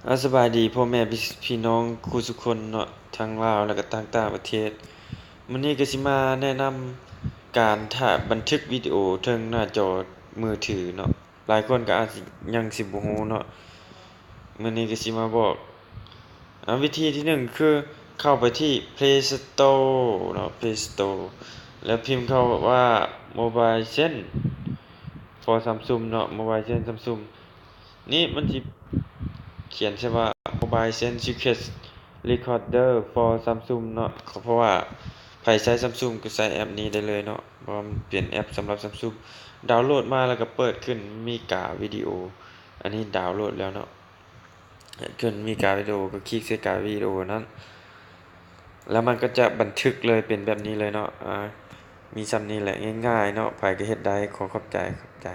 ອາ ສະບາຍດີພໍ່ແມ່ພີ່ນ້ອງຄູ່ສຸຄົນເນາະ ທັງລາວ ແລະກະຕ່າງປະເທດ. ມື້ນີ້ກະຊິມາແນະນຳການຖ່າຍບັນທຶກວິດີໂອເທິງໜ້າຈໍມືຖືເນາະ. ຫຼາຍຄົນກະອາດຊິຍັງຊິບໍ່ຮູ້ເນາະ. ມື້ນີ້ກະຊິມາບອກ ອາ ວິທີທີໜຶ່ງຄືເຂົ້າໄປທີ່ Play Store ເນາະ Play Store ແລ້ວພິມເຂົ້າວ່າ Mobile Sense for Samsung ເນາະ Mobile Sense Samsung. ນີ້ມັນຊິຂຽນໃສ່ວ່າ Mobile Sense Secret Recorder for Samsung ເນາະ ເພາະວ່າໃຜໃຊ້ Samsung ກະໃຊ້ແອັບນີ້ໄດ້ເລີຍເນາະ ເພາະວ່າມັນເປັນແອັບສຳລັບ Samsung. ດາວໂຫຼດມາແລ້ວກະເປີດຂຶ້ນ ມີກາວິດີໂອ ອັນນີ້ດາວໂຫຼດແລ້ວເນາະ ຂຶ້ນມີກາວິດີໂອ ກະຄລິກໃສ່ກາວິດີໂອນັ້ນ ແລ້ວມັນກະຈະບັນທຶກເລີຍ ເປັນແບບນີ້ເລີຍເນາະ. ອາ ມີຊ່ຳນີ້ແຫຼະ ງ່າຍໆເນາະ ໃຜກະເຮັດໄດ້. ຂໍຂອບໃຈ ຂອບໃຈ.